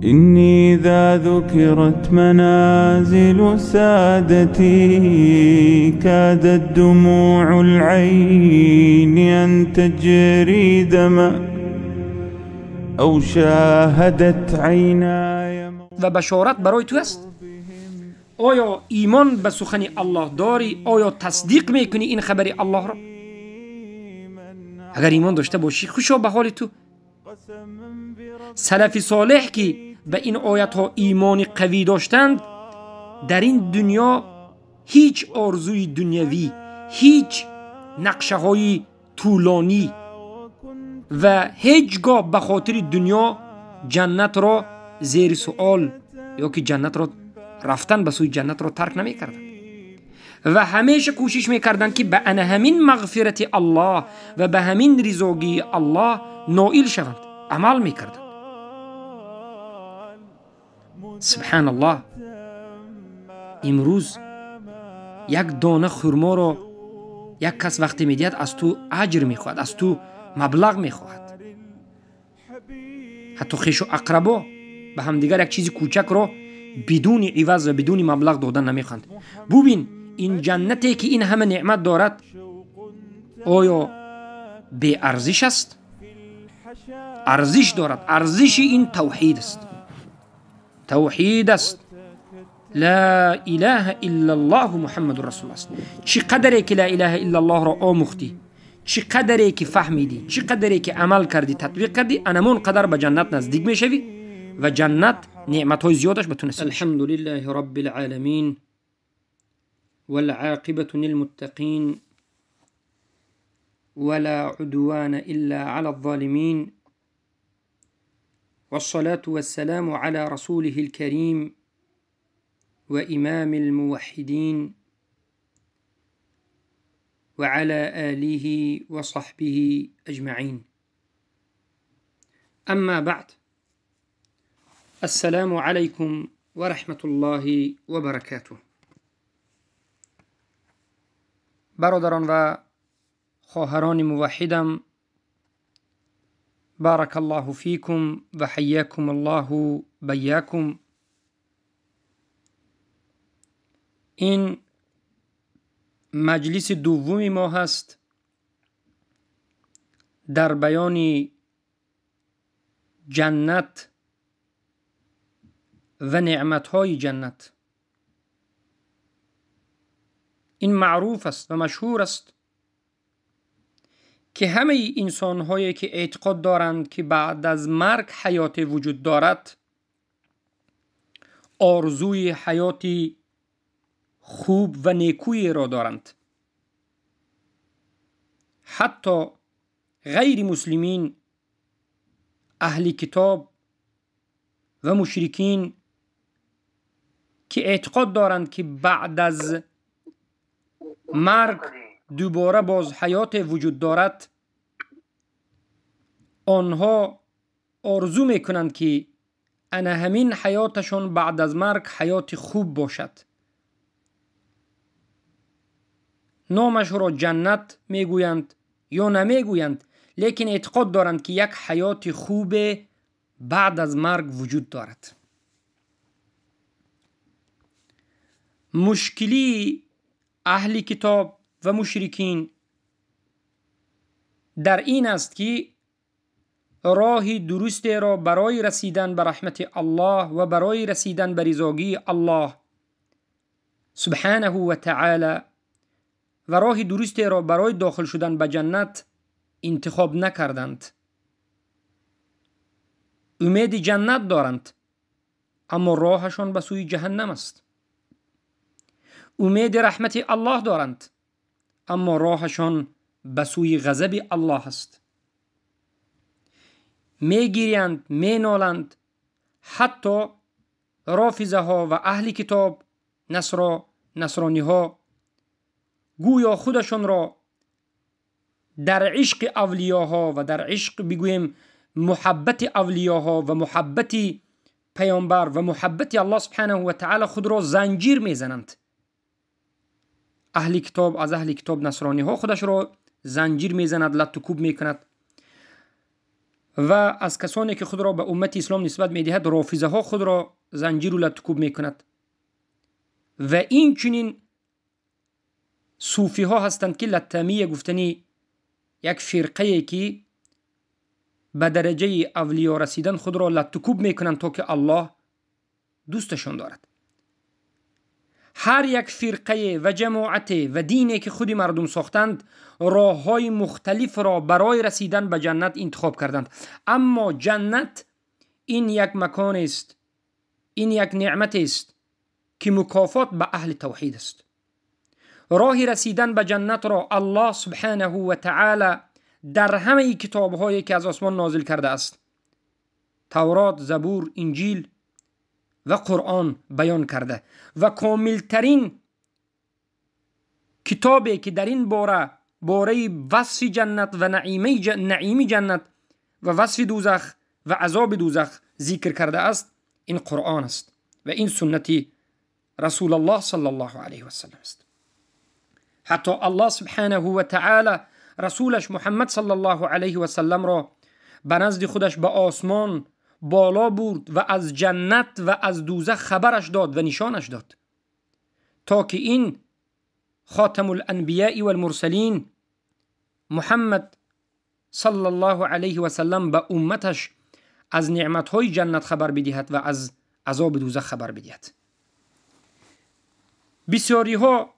إني إذا ذكرت منازل سادتي كادت دموع العين أن تجري دما أو شاهدت عینای. و بشارت برای تو است. آیا ایمان به سخن الله داری؟ آیا تصدیق میکنی این خبر الله را؟ اگر ایمان داشته باشی خوشا به حال تو. سلف صالح که به این آیت ها ایمان قوی داشتند، در این دنیا هیچ آرزوی دنیوی، هیچ نقشه های طولانی و هیچگاه به خاطر دنیا جنت را زیر سوال یا که جنت را رفتن به سوی جنت را ترک نمی کردند و همیشه کوشش می کردند که به همین مغفرت الله و به همین رضاگی الله نائل شوند، عمل می کردند. سبحان الله، امروز یک دانه خرما را یک کس وقتی میدید از تو اجر میخواهد، از تو مبلغ میخواهد. حتی خویش و اقربا به همدیگر یک چیز کوچک را بدون عوض و بدون مبلغ دادن نمیخواهند. ببین این جنتی که این همه نعمت دارد آیا بی ارزش است؟ ارزش دارد. ارزش این توحید است، توحید است. لا اله الا الله محمد رسول است. چی قدری که لا اله الا الله را آموختی، چی قدری که فهمیدی، چی قدری که عمل کردی، تطبیق کردی، انمون قدر به جنت نزدیک میشوی و جنت نعمت های زیادش به تو نصیب. الحمد لله رب العالمین والعاقبة للمتقین ولا عدوان الا على الظالمین والصلاة والسلام على رسوله الكريم وإمام الموحدين وعلى آله وصحبه أجمعين. أما بعد، السلام عليكم ورحمة الله وبركاته. برادران و خواهران موحدم، بارک الله فیکم و حیاکم الله بیاکم. این مجلس دوم ما هست در بیان جنت و نعمتهای جنت. این معروف است و مشهور است که همه انسان‌هایی که اعتقاد دارند که بعد از مرگ حیات وجود دارد، آرزوی حیات خوب و نیکویی را دارند. حتی غیر مسلمین، اهل کتاب و مشرکین که اعتقاد دارند که بعد از مرگ دوباره باز حیات وجود دارد، آنها آرزو میکنند که انا همین حیاتشان بعد از مرگ حیات خوب باشد. نامش را جنت میگویند یا نمیگویند، لیکن اعتقاد دارند که یک حیات خوب بعد از مرگ وجود دارد. مشکلی اهل کتاب و مشرکین در این است که راه درست را برای رسیدن به رحمت الله و برای رسیدن به رضاگی الله سبحانه و تعالی و راه درست را برای داخل شدن به جنت انتخاب نکردند. امید جنت دارند اما راهشان به سوی جهنم است. امید رحمت الله دارند اما راهشان به سوی غضب الله است. میگیرند، مینالند. حتی رافضه ها و اهل کتاب، نصرانی ها گویا خودشان را در عشق اولیاها و در عشق بگوییم محبت اولیاها و محبت پیامبر و محبت الله سبحانه و تعالی خود را زنجیر میزنند. اهل کتاب از اهل کتاب نصرانی ها خودش را زنجیر میزند، لط و کوب میکند. و از کسانی که خود را به امت اسلام نسبت میدهد رافضه ها خود را زنجیر و لطکوب میکند. و این چنین صوفی ها هستند که لطمیه گفتنی یک فرقه که به درجه اولیا رسیدن خود را لطکوب میکنند تا که الله دوستشان دارد. هر یک فرقه و جماعت و دینی که خود مردم ساختند راه های مختلف را برای رسیدن به جنت انتخاب کردند. اما جنت این یک مکان است، این یک نعمت است که مکافات به اهل توحید است. راه رسیدن به جنت را الله سبحانه و تعالی در همه کتاب هایی که از آسمان نازل کرده است، تورات، زبور، انجیل و قرآن بیان کرده و کاملترین کتابی که در این باره وصف جنت و نعیم جنت و وصف دوزخ و عذاب دوزخ ذکر کرده است، این قرآن است و این سنت رسول الله صلی الله علیه و سلم است. حتی الله سبحانه و تعالی رسولش محمد صلی الله علیه و سلم را به نزد خودش به آسمان بالا برد و از جنت و از دوزخ خبرش داد و نشانش داد تا که این خاتم الانبیاء والمرسلین محمد صلی الله علیه و سلم به امتش از نعمتهای جنت خبر بدهد و از عذاب دوزخ خبر بدهد. بسیاری ها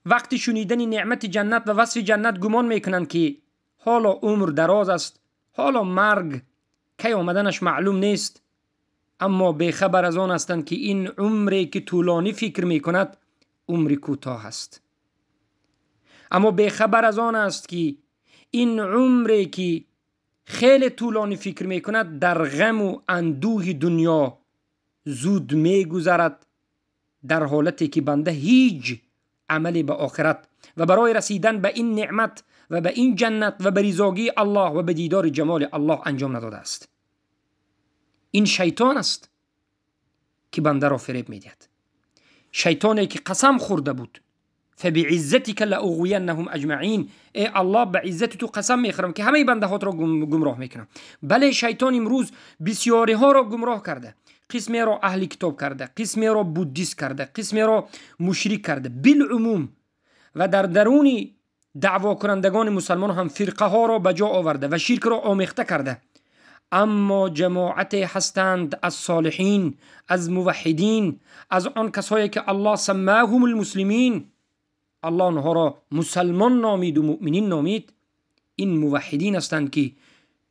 وقتی شنیدن نعمت جنت و وصف جنت گمان میکنند که حالا عمر دراز است، حالا مرگ کی آمدنش معلوم نیست، اما بیخبر از آن هستند که این عمری که طولانی فکر میکند عمر کوتاه است. اما بیخبر از آن است که این عمری که خیلی طولانی فکر میکند در غم و اندوه دنیا زود میگذرد، در حالتی که بنده هیچ عملی به آخرت و برای رسیدن به این نعمت و به این جنت و به رضاگی الله و به دیدار جمال الله انجام نداده است. این شیطان است که بنده را فریب میدهد، شیطانی که قسم خورده بود فبعزتک لاغوینهم اجمعین، ای الله به عزت تو قسم میخورم که همه بنده هات را گمراه میکنم. بله، شیطان امروز بسیاری ها را گمراه کرده، قسمی را اهل کتاب کرده، قسمی را بودیست کرده، قسمی را مشرک کرده بالعموم، و در درون دعوا کنندگان مسلمان هم فرقه ها را به جا آورده و شرک را آمیخته کرده. اما جماعت هستند از صالحین، از موحدین، از آن کسایی که الله سماهم المسلمین، الله آنها را مسلمان نامید و مؤمنین نامید. این موحدین هستند که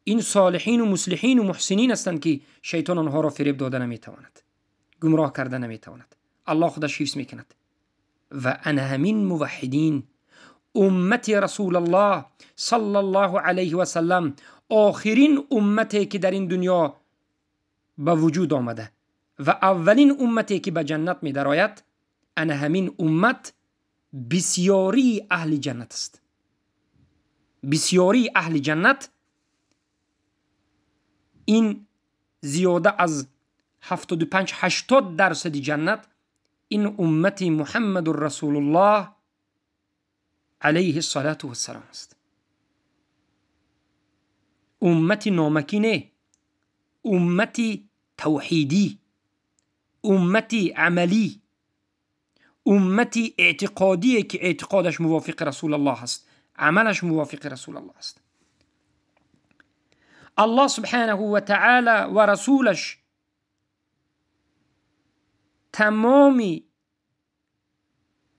این صالحین و مصلحین و محسنین هستند که شیطان آنها را فریب داده نمیتواند، گمراه کرده نمیتواند، الله خودش حفظ میکند. و انا همین موحدین امت رسول الله صلی الله علیه و سلم، آخرین امتی که در این دنیا به وجود آمده و اولین امتی که به جنت می درآید، انا همین امت بسیاری اهل جنت است. بسیاری اهل جنت، این زیاده از 75-80% جنت این امت محمد رسول الله علیه الصلاة والسلام است. امت نامکی نه، امت توحیدی، امت عملی، امت اعتقادی که اعتقادش موافق رسول الله است، عملش موافق رسول الله است. الله سبحانه و تعالی و رسولش تمامی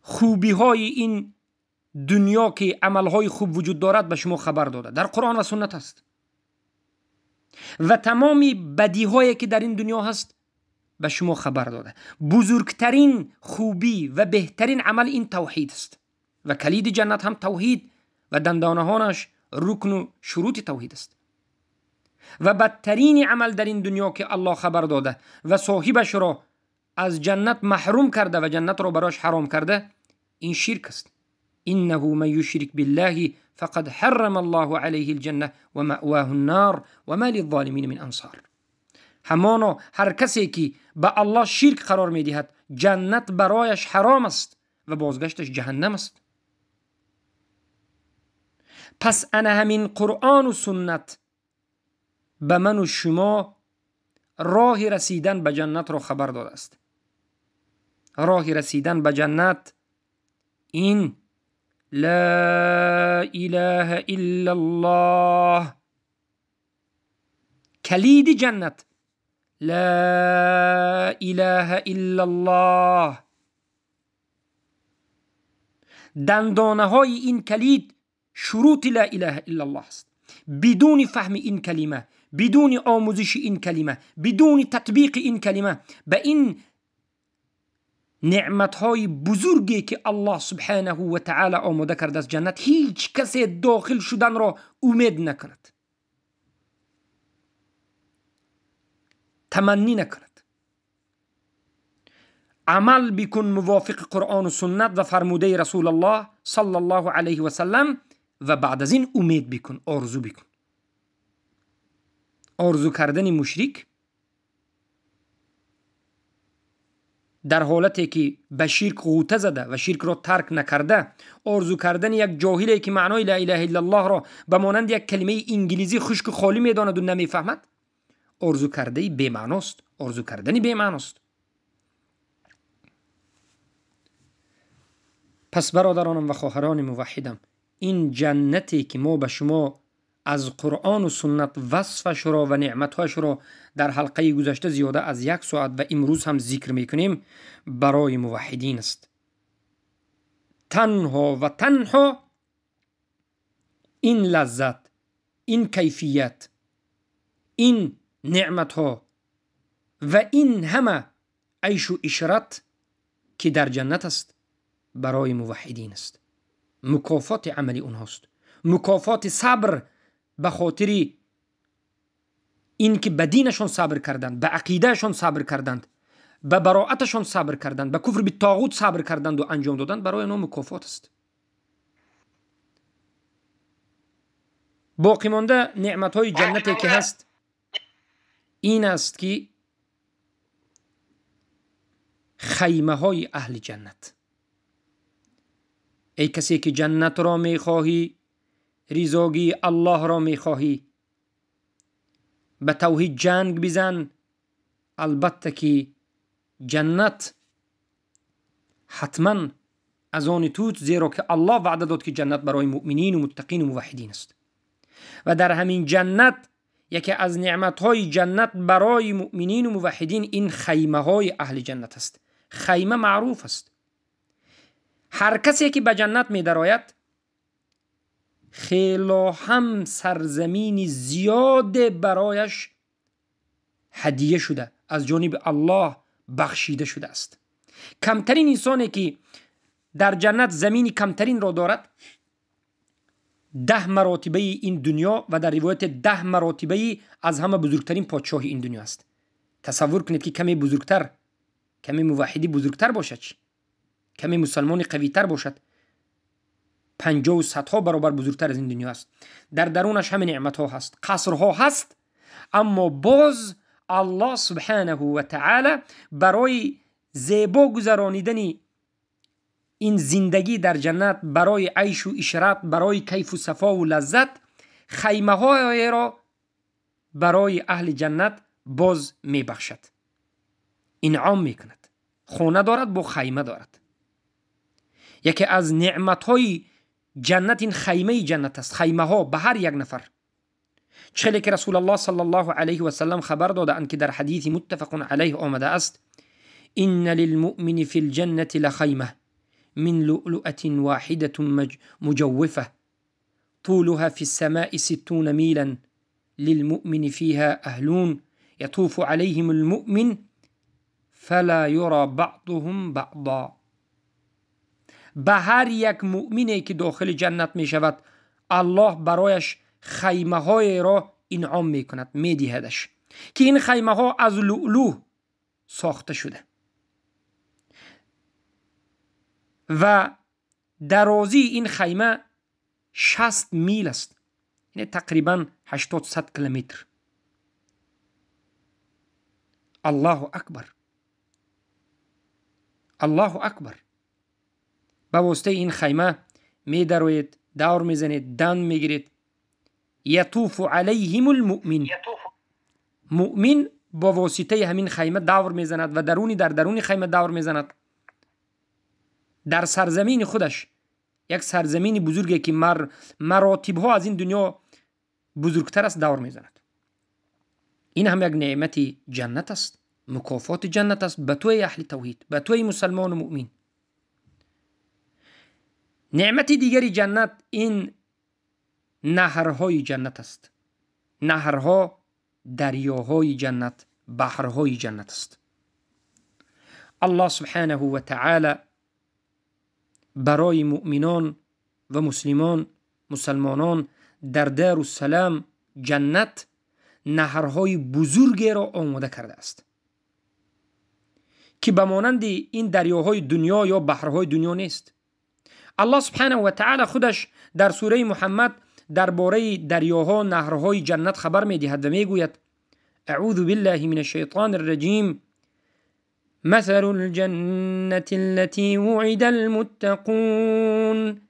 خوبی های این دنیا که عملهای خوب وجود دارد به شما خبر داده، در قرآن و سنت است، و تمامی بدی هایی که در این دنیا هست به شما خبر داده. بزرگترین خوبی و بهترین عمل این توحید است و کلید جنت هم توحید و دندانهانش رکن و شروط توحید است. و بدترین عمل در این دنیا که الله خبر داده و صاحبش را از جنت محروم کرده و جنت را براش حرام کرده، این شرک است. انه من یشرک بالله فقد حرم الله علیه الجنه و مأواه النار و ما للظالمین من انصار. همانا هر کسی که به الله شرک قرار میدهد جنت برایش حرام است و بازگشتش جهنم است. پس انا همین قرآن و سنت به من و شما راه رسیدن به جنت را خبر داده است. راه رسیدن به جنت این لا اله الا الله، کلید جنت لا اله الا الله. دندانه های این کلید شروط لا اله الا الله است. بدون فهم این کلمه، بدون آموزش این کلمه، بدون تطبیق این کلمه به این نعمت های بزرگی که الله سبحانه و تعالی آماده کرده از جنت، هیچ کسی داخل شدن را امید نکند، تمنی نکند. عمل بکن موافق قرآن و سنت و فرموده رسول الله صلی الله علیه و سلم و بعد از این امید بکن، آرزو بکن. آرزو کردن مشرک در حالتی که به شرک غوطه زده و شرک را ترک نکرده، آرزو کردن یک جاهلی که معنای لا اله الا الله را به مانند یک کلمه انگلیسی خشک خالی میداند و نمیفهمد، آرزو کرده بی‌معناست، آرزو کردن بی‌معناست. پس برادرانم و خواهران موحدم، این جنتی که ما به شما از قرآن و سنت وصفش را و نعمتهاش را در حلقه گذشته زیاده از 1 ساعت و امروز هم ذکر میکنیم، برای موحدین است. تنها و تنها این لذت، این کیفیت، این نعمتها و این همه عیش و عشرت که در جنت است برای موحدین است. مکافات عملی اونهاست، مکافات صبر به خاطر اینکه به دینشان صبر کردند، به عقیدهشان صبر کردند، به براعتشان صبر کردند، به کفر به طاغوت صبر کردند و انجام دادند، برای آنها مکافات است. باقی مانده نعمت‌های جنتی که هست این است که خیمه های اهل جنت. ای کسی که جنت را میخواهی، رضاگی الله را میخواهی، به توحید جنگ بزن، البته که جنت حتما از آن توت، زیرا که الله وعده داد که جنت برای مؤمنین و متقین و موحدین است. و در همین جنت یکی از نعمت‌های جنت برای مؤمنین و موحدین این خیمه های اهل جنت است. خیمه معروف است. هر کسی که به جنت می درآید خیلی هم سرزمین زیاد برایش هدیه شده، از جانب الله بخشیده شده است. کمترین انسانی که در جنت زمین کمترین را دارد 10 مراتبه این دنیا و در روایت 10 مراتبه از همه بزرگترین پادشاه این دنیا است. تصور کنید که کمی بزرگتر، کمی موحدی بزرگتر باشد، کمی مسلمان قویتر باشد، 50 و صدها برابر بزرگتر از این دنیا است. در درونش همه نعمت ها هست، قصرها هست، اما باز الله سبحانه و تعالی برای زیبا گذرانیدن این زندگی در جنت، برای عیش و عشرت، برای کیف و صفا و لذت، خیمه های را برای اهل جنت باز می بخشد، انعام می کند. خانه دارد با خیمه دارد. یکی از نعمت های جنت این خیمه جنت است. خیمه ها به هر یک نفر، چه که رسول الله صلی الله علیه و سلم خبر دادند که در حدیث متفق علیه آمده است: ان للمؤمن فی الجنة لخیمه من لؤلؤة واحدة مجوفة طولها في السماء 60 ميلا للمؤمن فيها أهلون يطوف عليهم المؤمن فلا يرى بعضهم بعضا. به هر یک مؤمنی که داخل جنت می شود الله برایش خیمه های را انعام می کند، می دهدش، که این خیمه ها از لؤلؤ ساخته شده و درازی این خیمه 60 میل است، یعنی تقریبا 80 کیلومتر. الله اکبر، الله اکبر. به واسطه این خیمه می دروید، دور میزنید، دم میگیرید. یطوف علیهم المؤمن، مؤمن با واسطه همین خیمه دور میزند و درونی در درون خیمه دور میزند. در سرزمین خودش، یک سرزمین بزرگی که مراتب ها از این دنیا بزرگتر است، دور میزند. این هم یک نعمت جنت است، مکافات جنت است به توی اهل توحید، به توی مسلمان و مؤمن. نعمت دیگری جنت این نهرهای جنت است. نهرها، دریاهای جنت، بحرهای جنت است. الله سبحانه و تعالی برای مؤمنان و مسلمان مسلمانان در دارالسلام جنت نهرهای بزرگی را آماده کرده است که به مانند این دریاهای دنیا یا بحرهای دنیا نیست. الله سبحانه و تعالی خودش در سوره محمد درباره دریاها، نهرهای جنت خبر میدهد و میگوید: اعوذ بالله من الشیطان الرجیم، مثل الجنة التي وعد المتقون،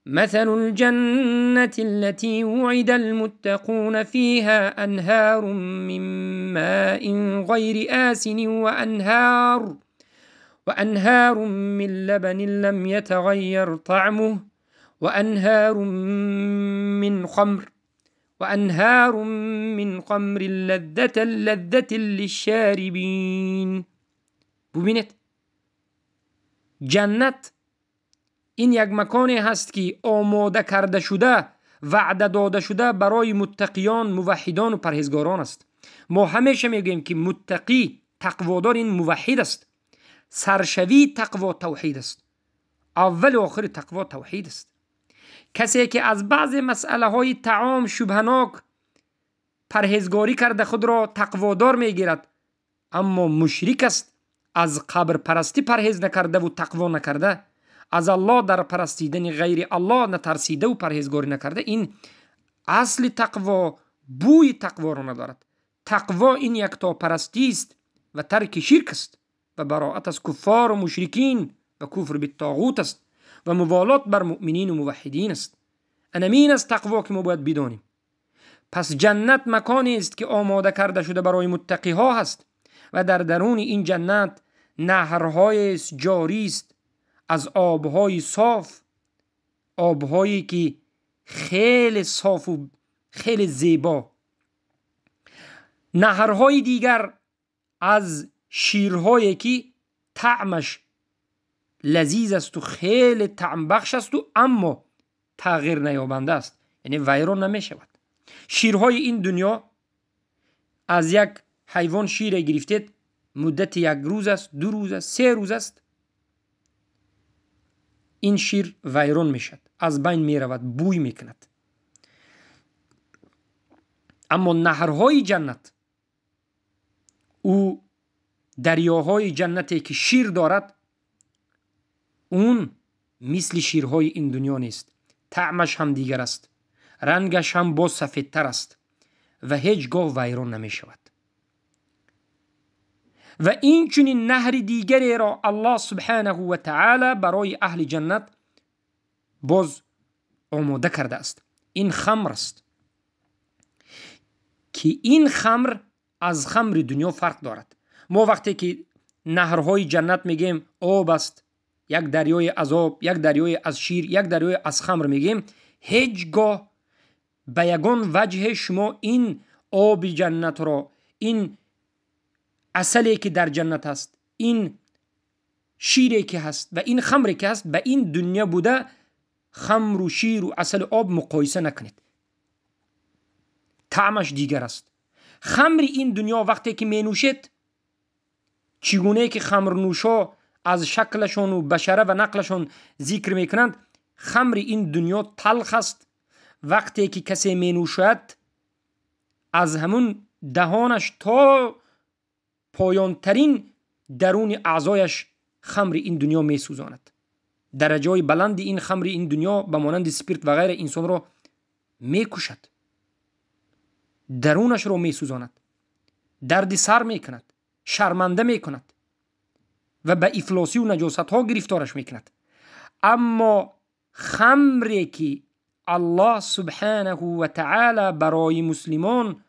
مثل الجنة التي وعد المتقون فيها أنهار من ماء غير آسن وأنهار من لبن لم يتغير طعمه وأنهار من خمر لذة للشاربين. ببینید، جنت این یک مکانی هست که آماده کرده شده، وعده داده شده برای متقیان، موحدان و پرهیزگاران است. ما همیشه میگوییم که متقی، تقوادار، این موحد است. سرشوی تقوا توحید است. اول و آخر تقوا توحید است. کسی که از بعض مسئله های طعام شبهناک پرهیزگاری کرده خود را تقوادار میگیرد، اما مشرک است، از قبر پرستی پرهیز نکرده و تقوا نکرده، از الله در پرستیدن غیر الله نترسیده و پرهیزگاری نکرده، این اصل تقوا، بوی تقوا را ندارد. تقوا این یکتا پرستی است و ترک شرک است و براعت از کفار و مشرکین و کفر بالطاغوت است و موالات بر مؤمنین و موحدین است. انمین است تقوا که ما باید بدانیم. پس جنت مکانی است که آماده کرده شده برای متقی ها هست و در درون این جنت نهرهای جاری است از آبهای صاف، آبهایی که خیلی صاف و خیلی زیبا. نهرهای دیگر از شیرهایی که طعمش لذیذ است و خیلی طعم بخش است و اما تغییر نیابنده است، یعنی ویران نمی شود. شیرهای این دنیا از یک حیوان شیر گرفتید، مدت یک روز است، 2 روز است، 3 روز است، این شیر ویران می شد، از بین می رود، بوی می کند. اما نهرهای جنت، او دریاهای جنتی که شیر دارد، اون مثل شیرهای این دنیا نیست. طعمش هم دیگر است، رنگش هم باز سفیدتر است و هیچگاه ویران نمی شود. و این چنین نهر دیگری را الله سبحانه و تعالی برای اهل جنت باز آماده کرده است. این خمر است که این خمر از خمر دنیا فرق دارد. ما وقتی که نهرهای جنت میگیم آب است، یک دریای از آب، یک دریای از شیر، یک دریای از خمر میگیم، هیچگاه به یگان وجه شما این آب جنت را، این عسلی که در جنت است، این شیری که هست و این خمری که هست، به این دنیا بوده خمر و شیر و عسل و آب مقایسه نکنید. طعمش دیگر است. خمر این دنیا وقتی که می نوشید، چگونه که خمر نوشا از شکلشون و بشره و نقلشون ذکر میکنند، خمر این دنیا تلخ است. وقتی که کسی می نوشد، از همون دهانش تا پایانترین درون اعضایش خمر این دنیا می سوزاند. درجه بلند این خمر این دنیا به مانند سپیرت و غیر انسان را می کشد، درونش را می سوزاند، درد سر می کند، شرمنده می کند و به افلاسی و نجاست ها گرفتارش می کند. اما خمری که الله سبحانه و تعالی برای مسلمان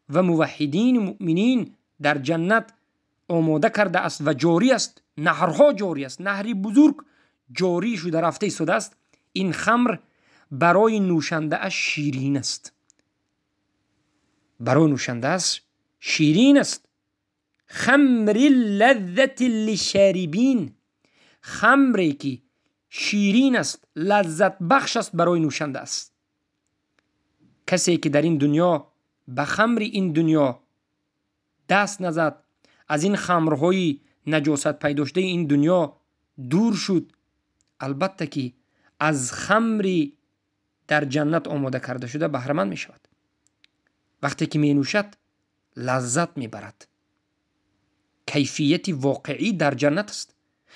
و موحدین و مؤمنین در جنت آماده کرده است و جاری است، نهرها جاری است، نهری بزرگ جاری شده رفته ایستاده است، این خمر برای نوشنده اش شیرین است. برای نوشنده اش شیرین است. خمر لذت للشاربین، خمری که شیرین است، لذت بخش است برای نوشنده است. کسی که در این دنیا به خمر این دنیا دست نزد، از این خمرهای نجاست پیدا شده این دنیا دور شد، البته که از خمری در جنت آماده کرده شده بهره مند می شود. وقتی که می نوشد لذت می برد. کیفیت واقعی در جنت است،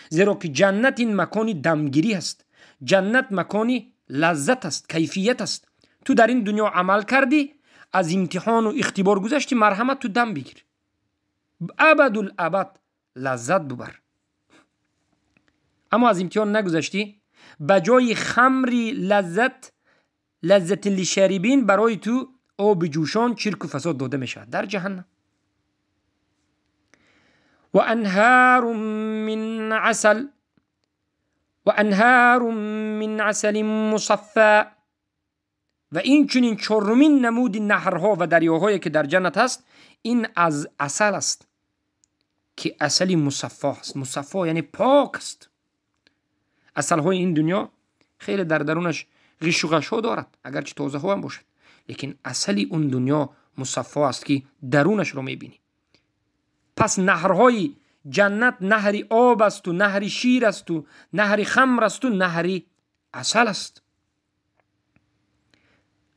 زیرا که جنت این مکان دمگیری است، جنت مکان لذت است، کیفیت است. تو در این دنیا عمل کردی، از امتحان و اختبار گذشتی، مرحمت تو دم بگیر، ابدالابد لذت ببر. اما از امتحان نگذشتی، به جای خمری لذت، لذت للشاربین، برای تو آب جوشان چرک و فساد داده می شود در جهنم. و انهار من عسل و انهار من عسل مصفى. و این چنین چهارمین نمود نهرها و دریاهایی که در جنت هست، این از عسل است که عسل مصفا است. مصفا یعنی پاک است. عسل‌های این دنیا خیلی در درونش غش و غش‌ها دارد، اگرچه تازه ها هم باشد، لیکن عسل اون دنیا مصفا است که درونش رو میبینی. پس نهرهای جنت نهر آب است و نهر شیر است و نهر خمر است و نهر عسل است.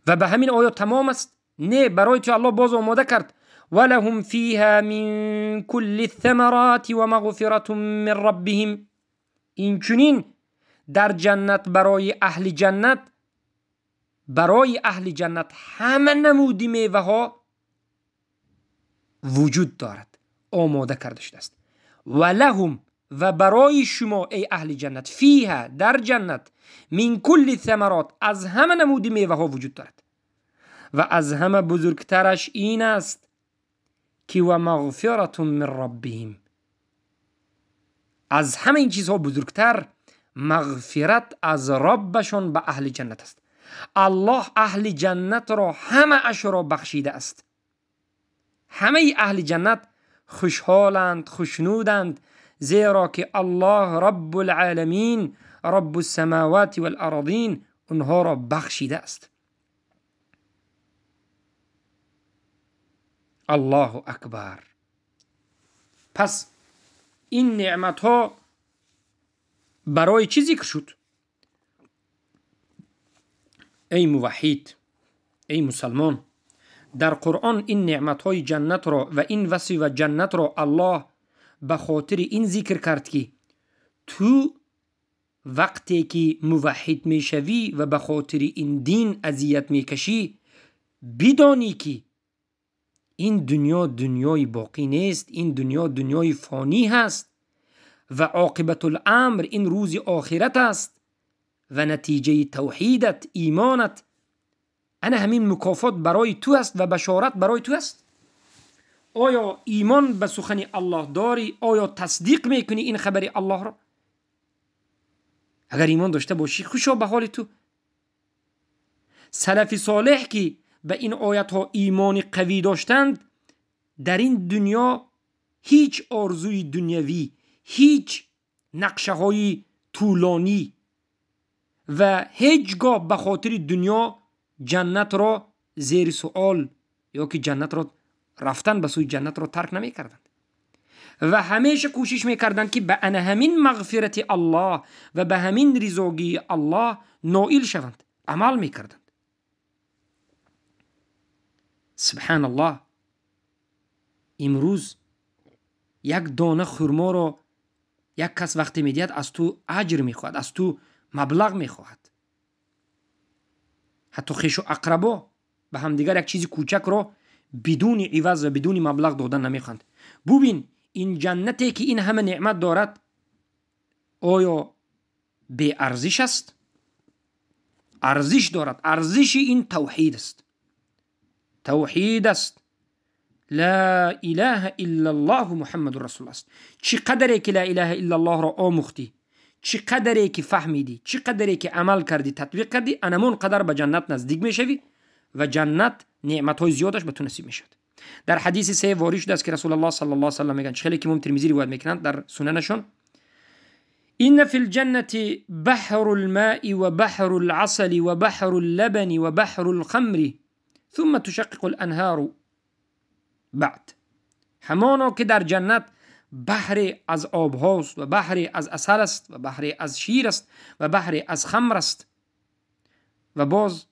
و به همین آیا تمام است؟ نه، برای تو الله باز آماده کرد. ولهم فیها من کل الثمرات ومغفرة من ربهم. این چنین در جنت برای اهل جنت، برای اهل جنت همه نمود میوه ها وجود دارد، آماده کرده شده است. ولهم و برای شما ای اهل جنت، فیها در جنت، من کل الثمرات از همه نمود میوه ها وجود دارد. و از همه بزرگترش این است که و مغفرة من ربهم، از همه این چیزها بزرگتر مغفرت از ربشان به اهل جنت است. الله اهل جنت را همه اش را بخشیده است. همه اهل جنت خوشحالند، خوشنودند، زیرا که الله رب العالمین، رب السماوات والارضین اونها را بخشیده است. الله اکبر. پس این نعمت ها برای چی ذکر شد؟ ای موحد، ای مسلمان، در قرآن این نعمت های جنت را و این وصف و جنت را الله به خاطر این ذکر کرد که تو وقتی که موحد میشوی و به خاطر این دین اذیت میکشی، بدانی که این دنیا دنیای باقی نیست، این دنیا دنیای فانی هست و عاقبت الامر این روز آخرت است و نتیجه توحیدت، ایمانت، انا همین مکافات برای تو است و بشارت برای تو است. آیا ایمان به سخن الله داری؟ آیا تصدیق میکنی این خبر الله را؟ اگر ایمان داشته باشی خوشا به حال تو. سلف صالح که به این آیت ها ایمان قوی داشتند، در این دنیا هیچ آرزوی دنیوی، هیچ نقشه های طولانی و هیچگاه به خاطر دنیا جنت را زیر سوال یا که جنت را رفتن به سوی جنت را ترک نمی کردند و همیشه کوشش می کردند که به همین مغفرت الله و به همین رضاگی الله نائل شوند، عمل می کردند. سبحان الله. امروز یک دانه خرما را یک کس وقتی میدید از تو اجر میخواهد، از تو مبلغ میخواهد. حتی خویش و اقربا به همدیگر یک چیز کوچک را بدون عوض و بدون مبلغ دادن نمیخواند. ببین این جنتی که این همه نعمت دارد آیا بی ارزش است؟ ارزش دارد. ارزش این توحید است. توحید است. ла илаҳа иллаллоҳ муҳаммадур расулуллоҳ аст. Чӣ қадаре ки ла илаҳа иллаллоҳро омӯхтӣ, чӣ қадаре ки фаҳмидӣ, чӣ қадаре ки амал кардӣ, татбиқ кардӣ, анамон қадар ба ҷаннат наздик мешавӣ ва ҷаннат неъматҳои зиёдаш ба ту насиб мешавад. Дар ҳадиси се ворид шудааст ки Расулуллоҳ саллаллоҳу алайҳи васаллам мегӯянд, хеле ки имом Тирмизӣ ривоят мекунанд дар сунанашон: إن في الجنة بحر الماء وبحر العسل وبحر اللبن وبحر الخمر ثم تشقق الأنهار بعد. همانا که در جنت بحر از آب هاست و بحر از عسل است و بحر از شیر است و بحر از خمر است و باز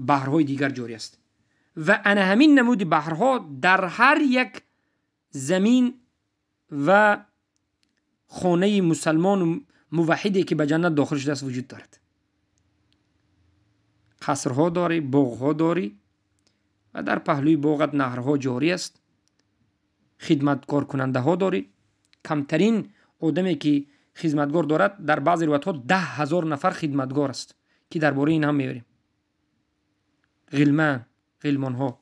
بحرهای دیگر جاری است. و انا همین نمود بحرها در هر یک زمین و خانه مسلمان و موحدی که به جنت داخل شده است وجود دارد. قصرها داری، باغها داری و در پهلوی باغت نهرها جاری است، خدمتکار کننده ها داری. کمترین آدمی که خدمتگار دارد در بعضی روایت ها 10,000 نفر خدمتگار است که درباره این هم میبریم. غلمان، غلمان ها.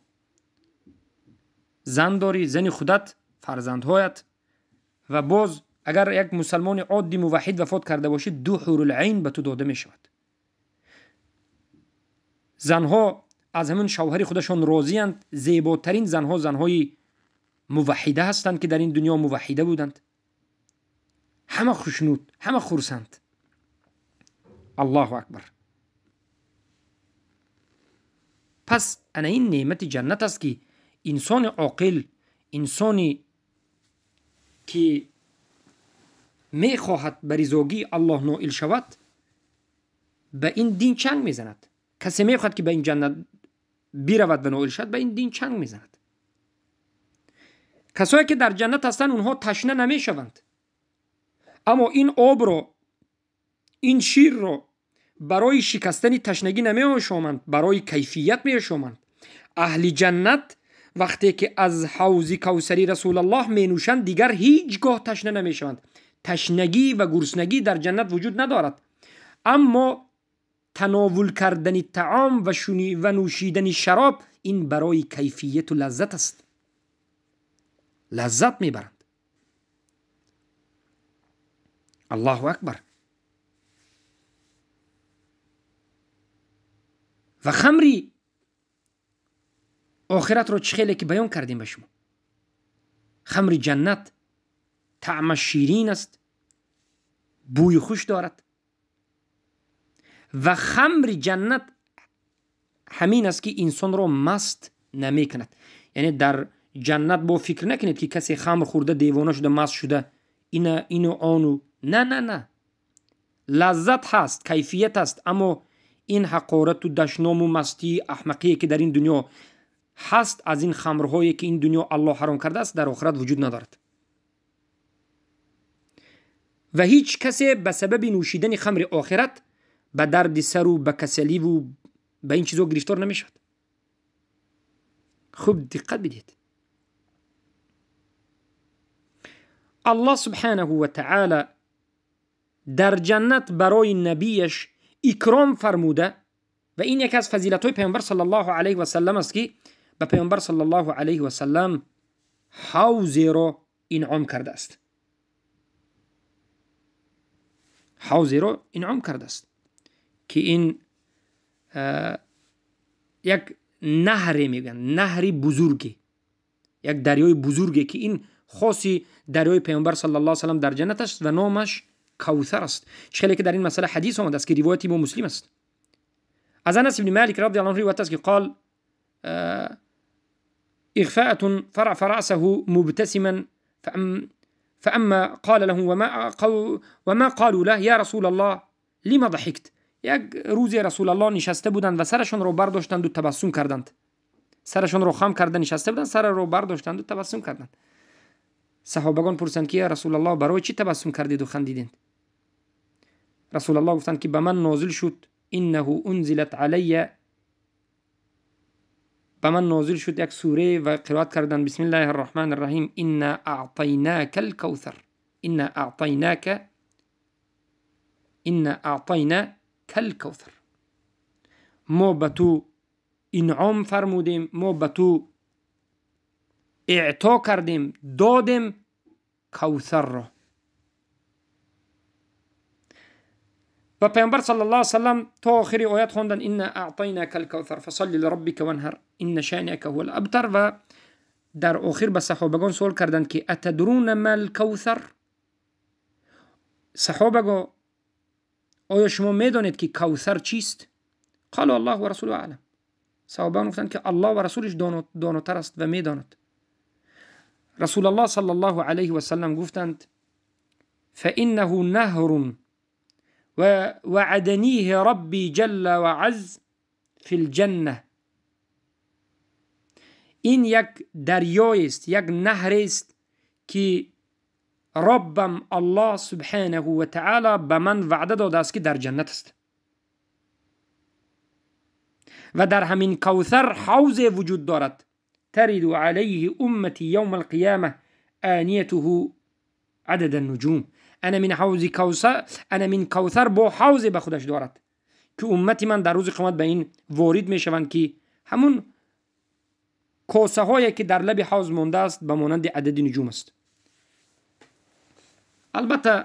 زن داری، زن خودت، فرزندهایت و باز اگر یک مسلمان عادی موحد وفات کرده باشی 2 حورالعین به تو داده می شود. زنها از همون شوهر خودشان راضی اند. زیباترین زنها زنهای موحده هستند که در این دنیا موحده بودند. همه خوشنود، همه خرسند. الله اکبر. پس انا این نعمت جنت است که انسان عاقل، انسانی که میخواهد به رضاگی الله نائل شود، به این دین چنگ میزند. کسی میخواهد که به این جنت برود و نائل شود، به این دین چنگ میزند. کسایی که در جنت هستند اونها تشنه نمیشوند، اما این آب را، این شیر را برای شکستن تشنگی نمیآشامند، برای کیفیت میآشامند. اهل جنت وقتی که از حوض کوثری رسول الله مینوشند دیگر هیچگاه تشنه نمیشوند. تشنگی و گرسنگی در جنت وجود ندارد، اما تناول کردن طعام و نوشیدن شراب این برای کیفیت و لذت است. لذت میبرند. الله اکبر. و خمری آخرت رو چه خیلی که بیان کردیم به شما، خمر جنت طعمش شیرین است، بوی خوش دارد. و خمر جنت همین است که انسان را مست نمی کند. یعنی در جنت با فکر نکنید که کسی خمر خورده دیوانه شده مست شده اینو آنو، نه نه نه، لذت هست، کیفیت است، اما این حقارت و دشنام و مستی احمقی که در این دنیا هست، از این خمرهایی که این دنیا الله حرام کرده است، در آخرت وجود ندارد. و هیچ کسی به سبب نوشیدن خمر آخرت به درد سر و به کسلی و به این چیزا گرفتار نمیشود. خوب دقت بدید. الله سبحانه و تعالی در جنت برای نبیش اکرام فرموده و این یکی از فضیلت‌های پیامبر صلی الله علیه و سلم است که به پیامبر صلی الله علیه و سلم حوض را انعام کرده است. حوض را انعام کرده است که این یک نهر میگن، نهر بزرگی، یک دریای بزرگی که این خاصی دریای پیامبر صلی الله علیه و سلم در جنت است و نامش کوثر است. چه که در این مسئله حدیث آمده است که روایت امام مسلم است. از انس بن مالک رضی الله عنه روایت است که قال إغفاءة فرع رأسه مبتسما فأما قال له وما قالوا له يا رسول الله لما ضحكت. یک روزی رسول الله نشسته بودند و سرشان رو برداشتند و تبسم کردند. سرشان رو خم کرده نشسته بودند، سر رو برداشتند و تبسم کردند. صحابگان پرسند که یا رسول الله برای چی تبسم کردید و خندیدید؟ رسول الله گفتند که به من نازل شد انه انزلت علی، به من نازل شد یک سوره و قرائت کردند بسم الله الرحمن الرحیم انا اعطیناک الکوثر، انا اعطیناک، انا اعطیناک الکوثر. ما به تو انعام فرمودیم، ما به تو اعطا کردیم، دادیم کوثر را. و پیامبر صلی الله علیه وسلم تا آخر آیت خواندند انا اعطیناک الکوثر فصل لربک وانهر ان شانئک هو الابتر. و در آخر به صحابگان سوال کردند که اتدرون ما الکوثر؟ صحابگان آیا شما میدانید که کوثر چیست؟ قالوا الله و رسوله اعلم. صحابگان گفتند که الله و رسولش داناتر است و میداند. رسول الله صلی الله علیه و سلم گفتند فانه نهر و وعدنیه ربی جل و عز فی الجنه. این یک دریای است، یک نهر است که ربم الله سبحانه و تعالی به من وعده داده است که در جنت است و در همین کوثر حوض وجود دارد. ترد علیه امتی یوم القیامه آنیته عدد النجوم. انا من حوض کوثر، انا من کوثر با حوض به خودش دارد که امتی من در روز قیامت به این وارد میشوند که همون کوسه هایی که در لب حوض مونده است به مانند عدد نجوم است. البته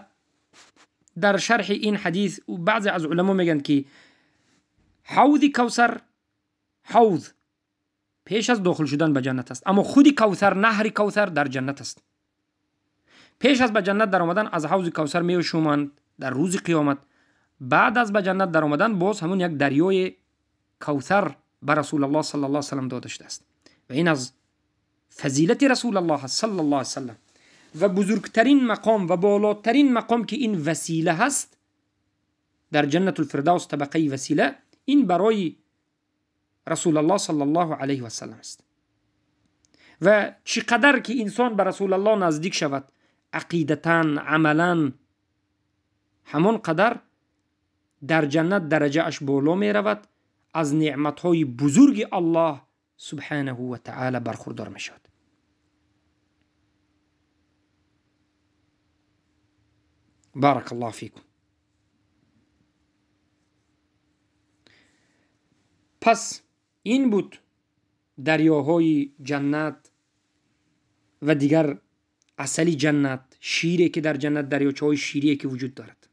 در شرح این حدیث بعضی از علما میگن که حوض کوثر حوض پیش از داخل شدن به جنت است، اما خود کوثر، نهر کوثر در جنت است. پیش از به جنت در آمدن از حوض کوثر میشومند در روز قیامت. بعد از به جنت در آمدن باز همون یک دریای کوثر به رسول الله صلی الله علیه وسلم داده شده است و این از فضیلت رسول الله صلی الله علیه وسلم و بزرگترین مقام و بالاترین مقام که این وسیله هست در جنت الفردوس، طبقه وسیله، این برای رسول الله صلی الله علیه و سلم است. و چقدر که انسان به رسول الله نزدیک شود عقیدتا، عملا، همان قدر در جنت درجه اش بالا می رود، از نعمتهای بزرگ الله سبحانه و تعالی برخوردار می شود. بارک الله فیکم. پس این بود دریاهای جنت و دیگر عسل جنت، شیری که در جنت، دریاچه‌های شیری که وجود دارد.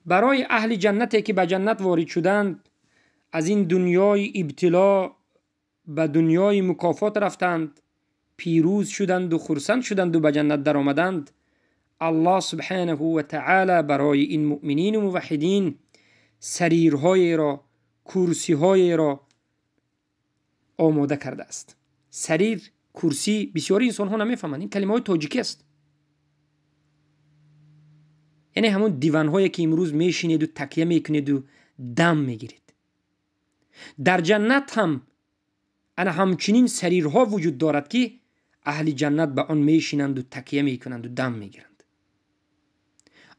برای اهل جنتی که به جنت وارد شدند، از این دنیای ابتلا به دنیای مکافات رفتند، پیروز شدند و خرسند شدند و به جنت در آمدند، الله سبحانه و تعالی برای این مؤمنین و موحدین سریرهای را، کرسیهای را آماده کرده است. سریر، کرسی، بسیاری انسان ها نمیفهمند این کلمه های تاجیکی است. یعنی همون دیوان هایی که امروز میشینید و تکیه میکنید و دم میگیرید. در جنت هم انا همچنین سریرها وجود دارد که اهل جنت به آن میشینند و تکیه میکنند و دم میگیرند.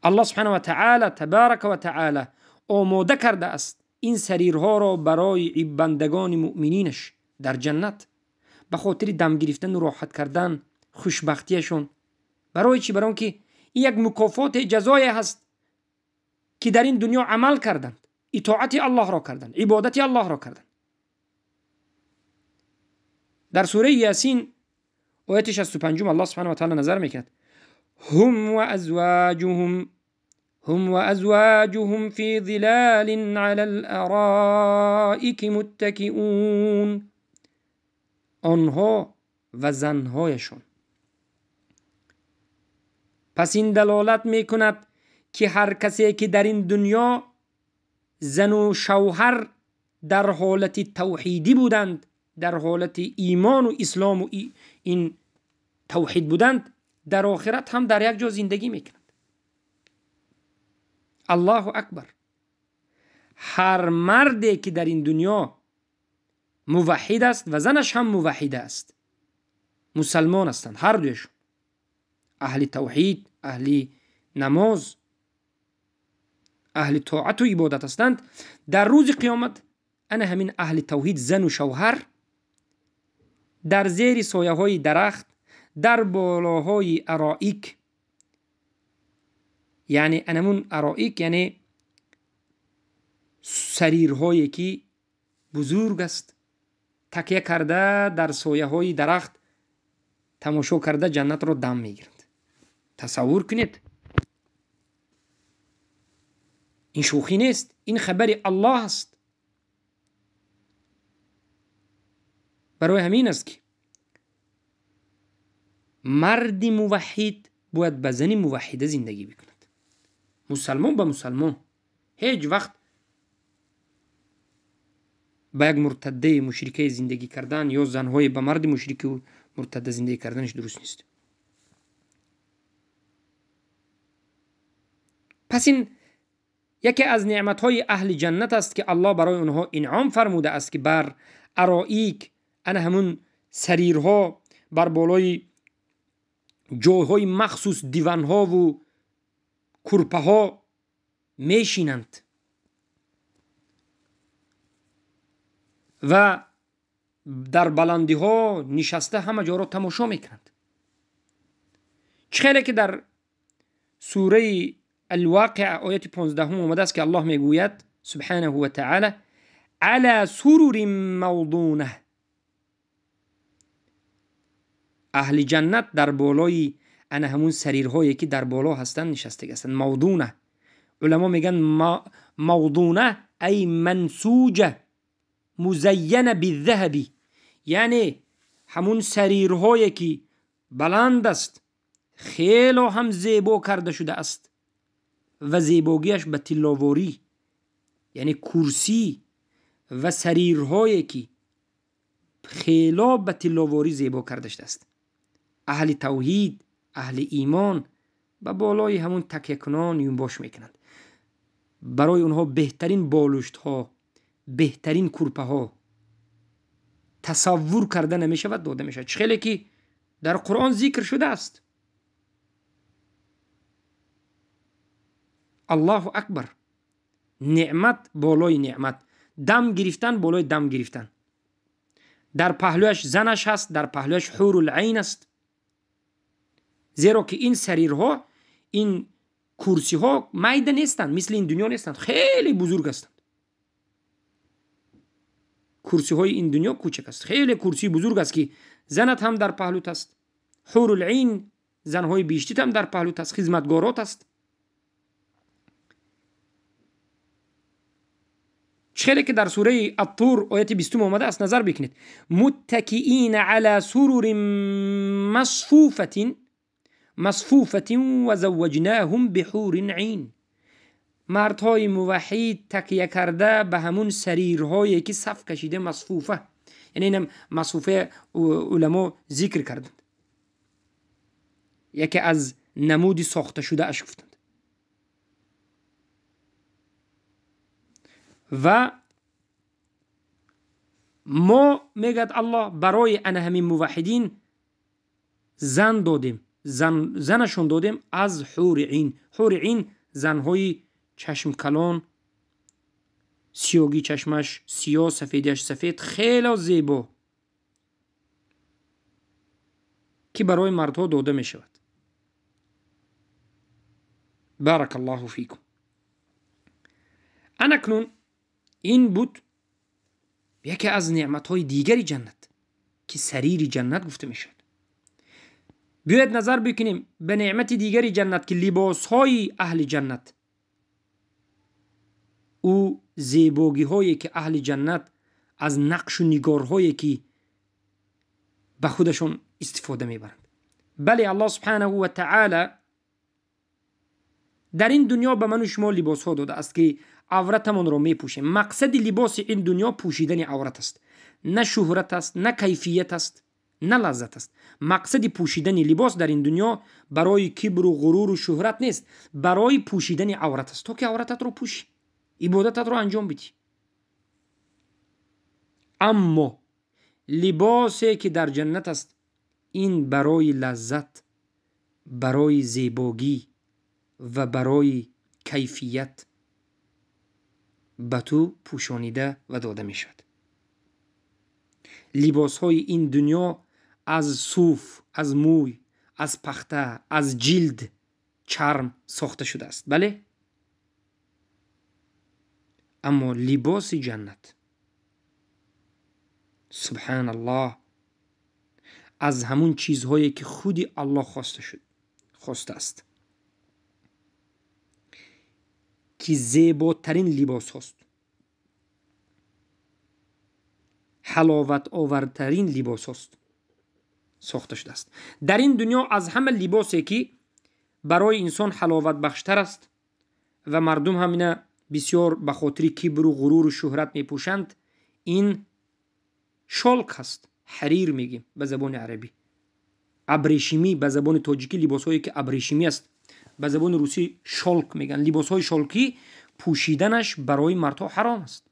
الله سبحانه و تعالی تبارک و تعالی آماده کرده است این سریرها را برای بندگان مؤمنینش در جنت، به خاطر دم گرفتن و راحت کردن، خوشبختیشون. برای چی؟ برای که این یک مکافات جزای هست که در این دنیا عمل کردند، اطاعت الله را کردند، عبادت الله را کردند. در سوره یاسین آیت 65 الله سبحانه و تعالی نظر میکند هم وازواجهم فی ظلال علی الارائک متکئون. آنها و زنهایشون. پس این دلالت میکند که هر کسی که در این دنیا زن و شوهر در حالت توحیدی بودند، در حالت ایمان و اسلام و این توحید بودند، در آخرت هم در یک جا زندگی میکنند. الله اکبر. هر مردی که در این دنیا موحد است و زنش هم موحده است، مسلمان هستند هر دویشون، اهل توحید، اهل نماز، اهل طاعت و عبادت هستند، در روز قیامت انا همین اهل توحید زن و شوهر در زیر سایه های درخت، در بالاهای ارائک، یعنی انمون ارائک یعنی سریرهایی که بزرگ است، такя карда дар сояҳои дарахт тамошо карда ҷаннатро дам мегиранд. Тасаввур кунед, ин шӯхӣ нест, ин хабари Аллоҳ аст. Барои ҳамин аст ки марди муваҳҳид бояд ба зани муваҳҳида зиндагӣ бикунад. Мусалмон ба мусалмон ҳеҷ вақт ба як муртаддаи мушрикаи зиндагӣ кардан ё занҳое ба марди мушрикию муртадда зиндагӣ карданаш дуруст нест. Пас ин яке аз неъматҳои аҳли ҷаннат аст ки Аллоҳ барои онҳо инъом фармуда аст, ки бар ароик, ана ҳамун сарирҳо, бар болои ҷойҳои махсус диванҳову курпаҳо мешинанд ва дар баландиҳо нишаста ҳама ҷоро тамошо мекунанд. Чӣ хеле ки дар сураи Алвоқиа ояти 15 омадааст ки Аллоҳ мегӯяд субҳанаҳу ва таъала: ала сурурин мавдуна. Аҳли ҷаннат дар болои ана ҳамун сарирҳое ки дар боло ҳастанд нишастаг ҳастанд. Мавдуна, уламо мегӯянд мавдуна ай мансуҷа музайяна биззаҳаби, яъне ҳамун сарирҳое ки баланд аст, хело ҳам зебо карда шудааст ва зебогиаш ба тилловорӣ, яъне курсӣ ва сарирҳое ки хело ба тилловорӣ зебо карда шудааст. Аҳли тавҳид, аҳли имон ба болои ҳамун такякунон юнбош мекунанд. Барои онҳо беҳтарин болуштҳо, беҳтарин курпаҳо тасаввур карда намешавад, дода мешавад. Чӣ хеле ки дар Қуръон зикр шудааст. Аллоҳу акбар! Неъмат болои неъмат, дам гирифтан болои дам гирифтан. Дар паҳлӯяш занаш ҳаст, дар паҳлӯяш ҳурул айн аст. Зеро ки ин сарирҳо, ин курсиҳо майда нестанд, мисли ин дунё нестанд, хеле бузург ҳастанд. Курсиҳои ин дунё кӯчак аст, хеле курсии бузург аст ки занат ҳам дар паҳлӯт аст, ҳурул айн занҳои биҳиштит ҳам дар паҳлӯт аст, хизматгорот аст. Чӣ хеле ки дар сураи Аттур ояти 20 омадааст, назар бикунед: муттакиина ала сурурин масфуфатин ва завваҷнаҳум биҳурин айн. Мардҳои муваҳҳид такя карда ба ҳамун сарирҳое ки саф кашида масфуфа, яъне инам масфуфа уламо зикр карданд, яке аз намуди сохта шудааш гуфтанд. Ва мо, мегӯяд Аллоҳ, барои ана ҳамин муваҳҳидин зан додем, занашон додем аз ҳури ин. Ҳури ин занҳои чашмкалон, сиёгӣ чашмаш сиёҳ, сафедиаш сафед, хело зебо, ки барои мардҳо дода мешавад. Баракаллоҳу фикум. Анакнун ин буд яке аз неъматҳои дигари ҷаннат ки сарири ҷаннат гуфта мешавад. Биёед назар бикунем ба неъмати дигари ҷаннат ки либосҳои аҳли ҷаннат, ӯ зебогиҳое ки аҳли ҷаннат аз нақшу нигорҳое ки ба худашон истифода мебаранд. Бале, Аллоҳ субҳанаҳу ва таъала дар ин дунё ба ману шумо либосҳо додааст ки авратамонро мепӯшем. Мақсади либоси ин дунё пӯшидани аврат аст, на шӯҳрат аст, на кайфият аст, на лаззат аст. Мақсади пӯшидани либос дар ин дунё барои кибру ғуруру шӯҳрат нест, барои пӯшидани аврат аст, то ки аврататро пӯшӣ, ибодататро анҷом бидӣ. Аммо либосе ки дар ҷаннат аст, ин барои лаззат, барои зебогӣ ва барои кайфият ба ту пӯшонида ва дода мешавад. Либосҳои ин дунё аз суф, аз мӯй, аз пахта, аз ҷилд, чарм сохта шудааст. Бале? Аммо либоси ҷаннат سبحان الله، از همون چیزهایی که خودی الله خواسته است که زیباترین لباس هاست، حلاوت آورترین لباس هاست ساخته شده است. در این دنیا از همه لباسی که برای انسان حلاوت بخشتر است و مردم همینه بسیار به خاطر کبر و غرور و شهرت میپوشند، این شالک هست، حریر میگیم به زبان عربی، ابریشمی به زبان تاجیکی، لباس هایی که ابریشمی است به زبان روسی شالک میگن. لباس های شالکی پوشیدنش برای مردها حرام است،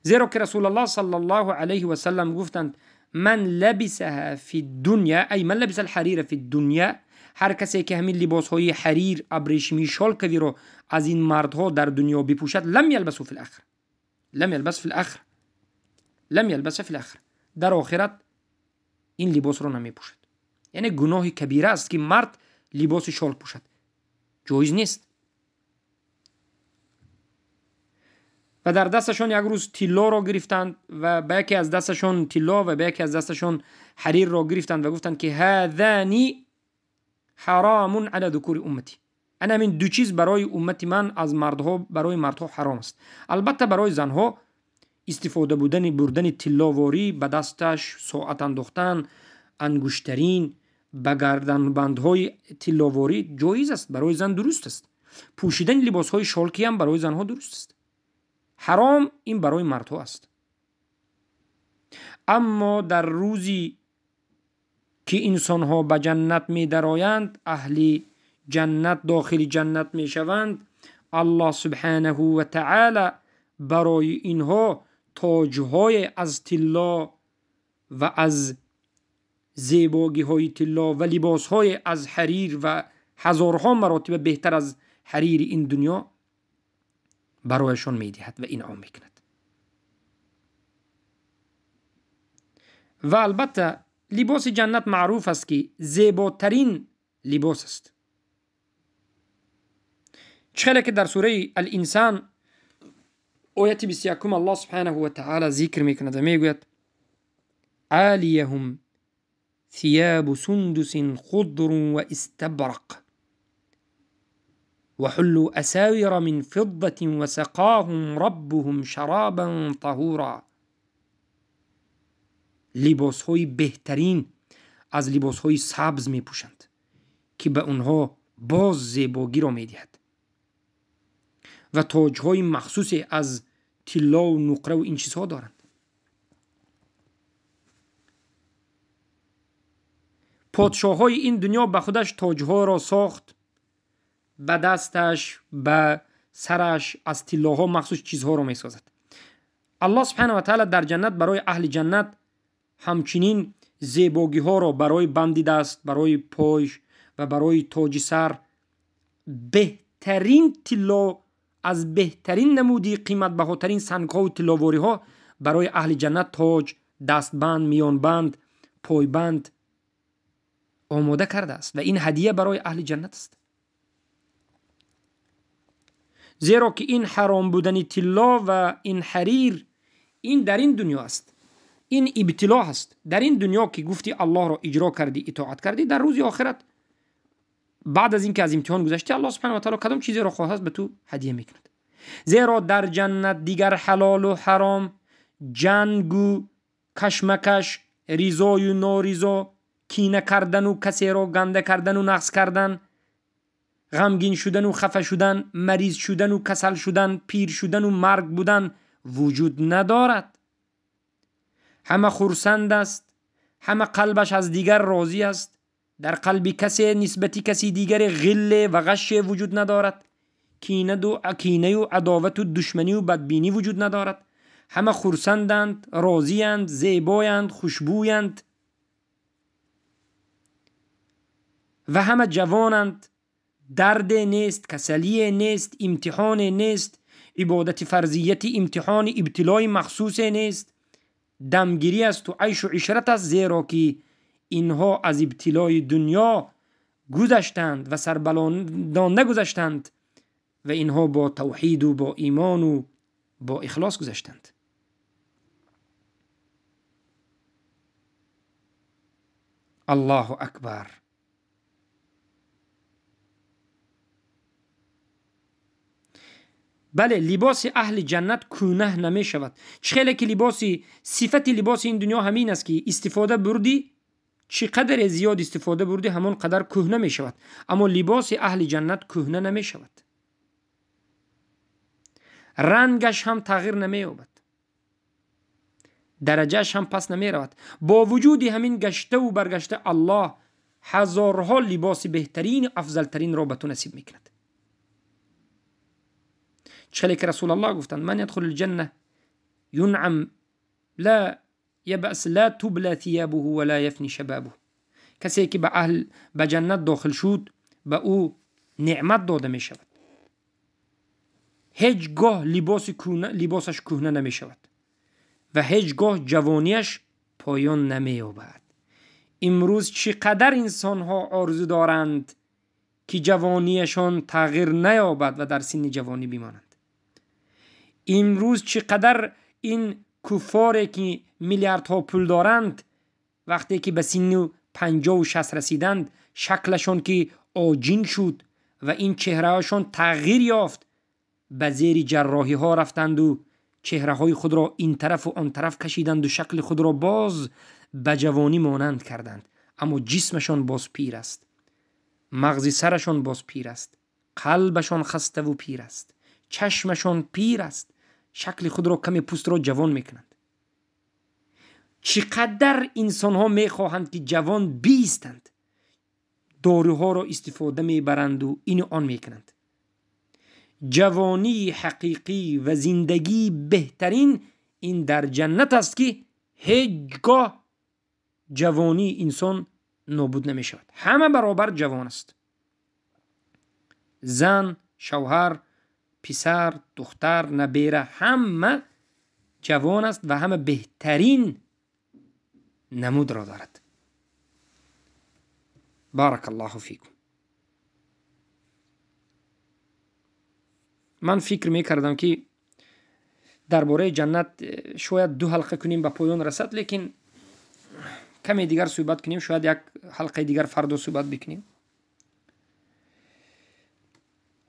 زیرا که رسول الله صلی الله علیه و سلم گفتند من لبسها فی الدنیا، ای من لبس الحریر فی الدنیا، هر کسی که همین لباس های حریر ابریشمی شالکوی رو از این مردها در دنیا بپوشد، لم یلبسه فی الاخره، لم یلبس فی الاخره، لم یلبس فی الاخره، در آخرت این لباس رو نمیپوشد. یعنی گناه کبیره است که مرد لباس شال پوشد، جایز نیست. و در دستشان یک روز طلا را گرفتند و به یکی از دستشان طلا و به یکی از دستشان حریر را گرفتند و گفتند که هذانی حرام علی ذکور امتی، انا این دو چیز برای امت من از مردها، برای مردها حرام است. البته برای زنها استفاده بودن بردن طلاواری به دستش، ساعت انداختن، انگشترین، به گردنبندهای طلاواری جایز است، برای زن درست است. پوشیدن لباسهای شالکی هم برای زنها درست است. حرام این برای مردها است. اما در روزی که انسانها به جنت می درآیند، اهل جنت داخل جنت می شوند، الله سبحانه و تعالی برای اینها تاجهای از طلا و از زیباگی های طلا و لباس های از حریر و هزارها مراتب بهتر از حریر این دنیا برایشان میدهد و انعام میکند. و البته لباس جنت معروف است که زیباترین لباس است. چخیلی که در سوره الانسان آیت 21 الله سبحانه و تعالی ذکر میکند و میگوید عالیهم ثياب سندس خضر واستبرق وحلوا أساور من فضة وسقاهم ربهم شرابا طهورا. لباس های بهترین از لباس های سبز می پوشند که به اونها باز زیباگی را می دهد و تاج های مخصوص از طلا و نقره و این چیزها دارند. پادشاه های این دنیا به خودش تاجها را ساخت، به دستش، به سرش از طلاها مخصوص چیزها را می سازد. الله سبحانه و تعالی در جنت برای اهل جنت همچنین زیباگی ها را برای بند دست، برای پای و برای تاج سر بهترین طلا از بهترین نمودی قیمت بهاترین سنگ ها و طلاواری ها برای اهل جنت تاج، دستبند، میانبند، پایبند آماده کرده است و این هدیه برای اهل جنت است. زیرا که این حرام بودن طلا و این حریر این در این دنیا است، این ابتلا هست. در این دنیا که گفتی الله را اجرا کردی، اطاعت کردی، در روز آخرت بعد از اینکه از امتحان گذشتی الله سبحانه و تعالی کدام چیزی را خواهد به تو هدیه میکند. زیرا در جنت دیگر حلال و حرام، جنگ و کشمکش، رضای و نارضا، کینه کردن و کسی را گنده کردن و نقص کردن، غمگین شدن و خفه شدن، مریض شدن و کسل شدن، پیر شدن و مرگ بودن وجود ندارد. همه خرسند است، همه قلبش از دیگر راضی است، در قلب کسی نسبتی کسی دیگر غل و غش وجود ندارد، کینه و عداوت و دشمنی و بدبینی وجود ندارد. همه خرسندند، راضیند، زیبایند، خوشبویند و همه جوانند. درد نیست، کسلی نیست، امتحان نیست، عبادت فرضیت امتحان ابتلای مخصوص نیست، دمگیری است و عیش و عشرت است، زیرا که اینها از ابتلای دنیا گذشتند و سربلندانه گذشتند و اینها با توحید و با ایمان و با اخلاص گذشتند. Аллоҳу акбар. Бале, либоси аҳли ҷаннат кӯнаҳ намешавад. Чӣ хеле ки либоси сифати либоси ин дунё ҳамин аст, ки истифода бурдӣ, чӣ қадаре зиёд истифода бурдӣ, ҳамон қадар кӯҳна мешавад. Аммо либоси аҳли ҷаннат кӯҳна намешавад, рангаш ҳам тағйир намеёбад, дараҷааш ҳам пас намеравад. Бо вуҷуди ҳамин гаштаву баргашта Аллоҳ ҳазорҳо либоси беҳтарину афзалтаринро ба ту насиб мекунад. Чӣ хеле ки Расулаллоҳ гуфтанд: ман ядхулу лҷанна юнъам ла ябас ла тубла сиябуҳу ва ла яфни шабабуҳ. Касе ки ба ҷаннат дохил шуд, ба ӯ неъмат дода мешавад, ҳеҷ гоҳ либосаш кӯҳна намешавад ва ҳеҷ гоҳ ҷавониаш поён намеёбад. Имрӯз чӣ қадар инсонҳо орзу доранд, ки ҷавониашон тағйир наёбад ва дар синни ҷавонӣ бимонанд. Имрӯз чӣ қадар ин куффоре ки миллиардҳо пул доранд, вақте ки ба синни 50-60 расиданд, шаклашон ки оҷин шуд ва ин чеҳраҳошон тағйир ёфт, ба зери ҷарроҳиҳо рафтанду чеҳраҳои худро ин тарафу он тараф кашиданду шакли худро боз ба ҷавонӣ монанд карданд. Аммо ҷисмашон боз пир аст, мағзи сарашон боз пир аст, қалбашон хаставу пир аст, чашмашон пир аст, шакли худро каме пӯстро ҷавон мекунанд. Чӣ қадар инсонҳо мехоҳанд, ки ҷавон биистанд, доруҳоро истифода мебаранду ину он мекунанд. Ҷавонии ҳақиқӣ ва зиндагии беҳтарин ин дар ҷаннат аст, ки ҳеҷ гоҳ ҷавонии инсон нобуд намешавад. Ҳама баробар ҷавон аст. Зан, шавҳар, писар, духтар, набера, ҳама ҷавон аст ва ҳама беҳтарин намудро дорад. Баракаллоҳу фикум. Ман фикр мекардам, ки дар бораи ҷаннат шояд 2 ҳалқа кунем, ба поён расад, лекин каме дигар суҳбат кунем, шояд як ҳалқаи дигар фардо суҳбат бикунем.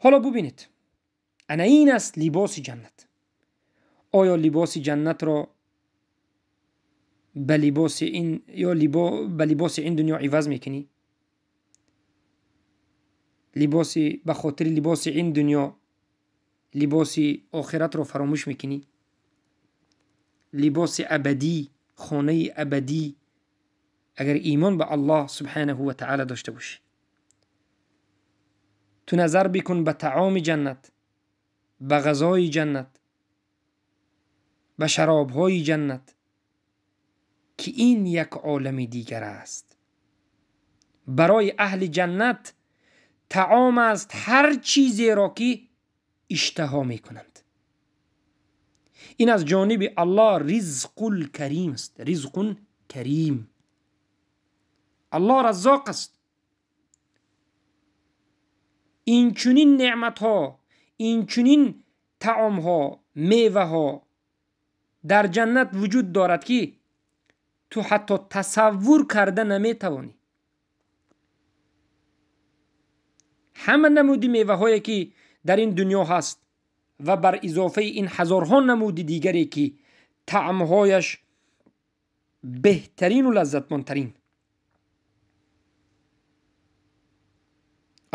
Ҳоло бубинед, ана ин аст либоси ҷаннат. Оё либоси ҷаннатро ба либоси ин ё ба либоси ин дунё иваз мекунӣ? Ба хотири либоси ин дунё либоси охиратро фаромӯш мекунӣ? Либоси абадӣ, хонаи абадӣ, агар имон ба Аллоҳ субҳанаҳу ва таъала дошта бошӣ. Ту назар бикун ба таоми ҷаннат, ба ғазои ҷаннат, ба шаробҳои ҷаннат, ки ин як олами дигар аст. Барои аҳли ҷаннат таом аст ҳар чизеро ки иштиҳо мекунанд. Ин аз ҷониби Аллоҳ ризқул карим аст. Ризқун карим. Аллоҳ раззоқ аст. Инчунин неъматҳо, инчунин таомҳо, меваҳо дар ҷаннат вуҷуд дорад, ки ту ҳатто тасаввур карда наметавонӣ. Ҳама намуди меваҳое ки дар ин дунё ҳаст ва бар изофаи ин ҳазорҳо намуди дигаре ки таъмҳояш беҳтарину лаззатмандтарин.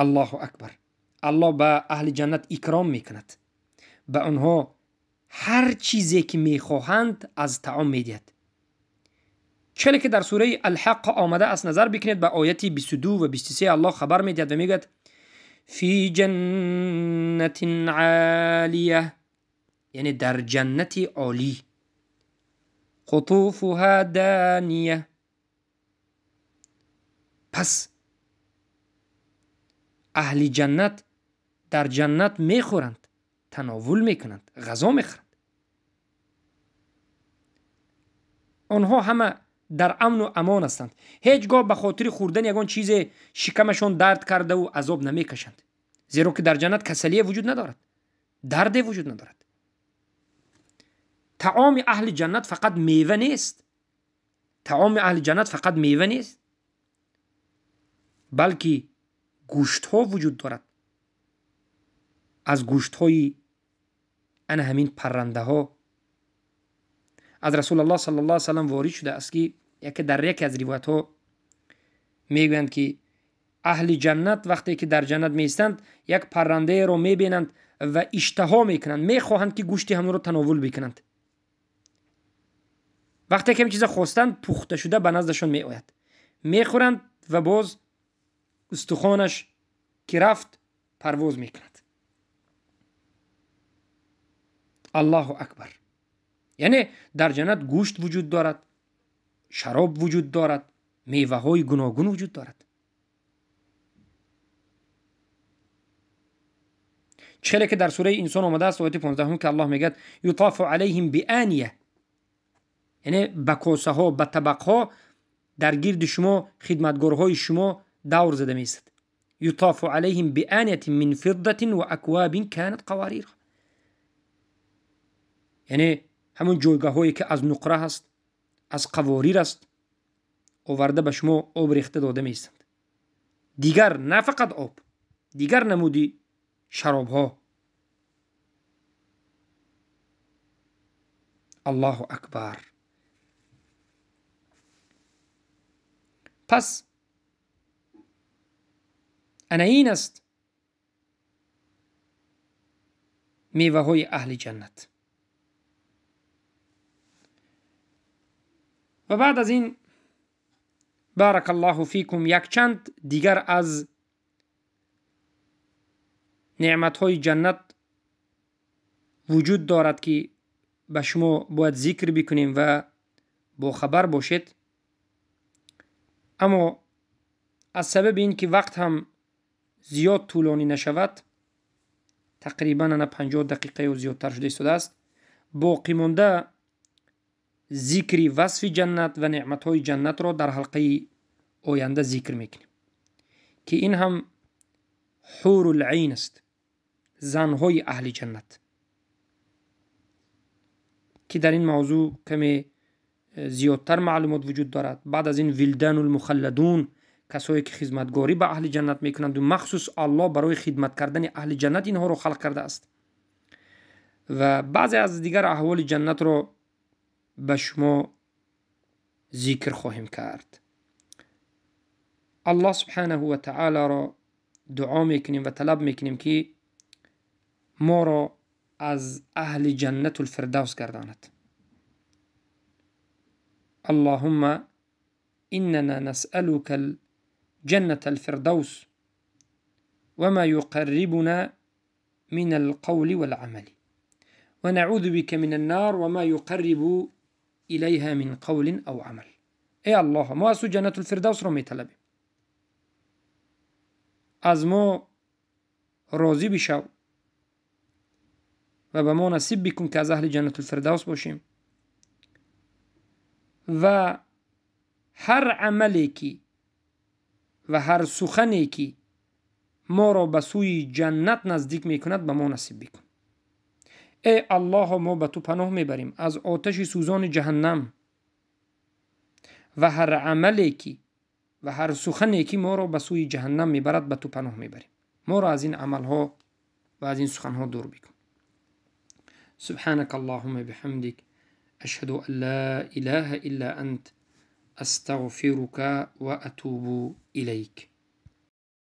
Аллоҳу акбар. Аллоҳ ба аҳли ҷаннат икром мекунад, ба онҳо ҳар чизе ки мехоҳанд аз таом медиҳад. Челе ки дар сураи Алҳаққа омада аст, назар бикунед ба ояти 22 ва 23. Аллоҳ хабар медиҳад ва мегӯяд: фи ҷаннатин олия, яъне дар ҷаннати олӣ, қутуфуҳа дания. Пас аҳли ҷаннат дар ҷаннат мехӯранд, тановул мекунанд, ғазо мехӯранд. Онҳо ҳама дар амну амон ҳастанд. Ҳеҷ гоҳ ба хотири хӯрдани ягон чизе шикамашон дард кардаву азоб намекашанд, зеро ки дар ҷаннат касалие вуҷуд надорад, дарде вуҷуд надорад. Таоми аҳли ҷаннат фақат мева нест. Таоми аҳли ҷаннат фақат мева нест. балки гӯштҳо вуҷуд дорад. Аз гӯштҳои ана ҳамин паррандаҳо аз расул аллоҳ саллаллоҳу алайҳи васаллам ворид шуда аст, ки яке дар яке аз ривоятҳо мегӯянд, ки аҳли ҷаннат вақте ки дар ҷаннат меистанд, як паррандаеро мебинанд ва иштиҳо мекунанд, мехоҳанд ки гӯшти ҳамонро тановул бикунанд. Вақте ки ҳамин чиза хостанд, пухта шуда ба наздашон меояд, мехӯранд ва боз устухонаш ки рафт парвоз мекунад. Аллоҳу акбар! Яъне дар ҷаннат гӯшт вуҷуд дорад, шароб вуҷуд дорад, меваҳои гуногун вуҷуд дорад. Чӣ хеле ки дар сураи инсон омадааст, ояти 15, ки Аллоҳ мегӯяд: ютофу алайҳим биания, яъне ба косаҳо, ба табақҳо дар гирди шумо хидматгорҳои шумо давр зада меистад. Ютофу алайҳим бианиятин мин фиддатин ва аквабин канат қаварира, яъне ҳамон ҷойгоҳҳое ки аз нуқра ҳаст, аз қаворир аст, оварда ба шумо об рехта дода меистанд. Дигар на фақат об, дигар намуди шаробҳо. Аллоҳу акбар! Пас ана ин аст меваҳои аҳли ҷаннат. Ва баъд аз ин, барак аллоҳу фикум, якчанд дигар аз неъматҳои ҷаннат вуҷуд дорад, ки ба шумо бояд зикр бикунем ва бохабар бошед. Аммо аз сабаби ин ки вақт ҳам зиёд тӯлонӣ нашавад, тақрибан ана 50 дақиқа ё зиёдтар шуда истодааст, боқӣ монда зикри васфи ҷаннат ва неъматҳои ҷаннатро дар ҳалқаи оянда зикр мекунем, ки ин ҳам ҳурул айн аст, занҳои аҳли ҷаннат, ки дар ин мавзӯъ каме зиёдтар маълумот вуҷуд дорад. Баъд аз ин вилдану лмухалладун, касое ки хизматгорӣ ба аҳли ҷаннат мекунанд, махсус Аллоҳ барои хидмат кардани аҳли ҷаннат инҳоро халқ кардааст. Ва баъзе аз дигар аҳволи ҷаннатро ба шумо зикр хоҳем кард. Аллоҳ субҳанаҳу ва таолоро дуо мекунем ва талаб мекунем, ки моро аз аҳли ҷаннатул фирдавс гардонад. Аллоҳумма иннана насъалука الجنة الفردوس وما يقربنا من القول والعمل، ونعوذ بك من النار وما يقرب إليها من قول أو عمل. ای الله، ما از تو جنت الفردوس رو میطلبیم، از ما راضی بشو و به ما نصیب بکن که از اهل جنت الفردوس باشیم، و هر عملی که و هر سخنی که ما را به سوی جنت نزدیک میکند به ما نصیب بکن. ای الله، ما به تو پناه میبریم از آتش سوزان جهنم و هر عملی که و هر سخنی که ما را به سوی جهنم میبرد به تو پناه میبریم. ما را از این عملها و از این سخنها دور بکن. سبحانك اللهم بحمدك، أشهد أن لا إله إلا أنت، أستغفرك وأتوب إليك.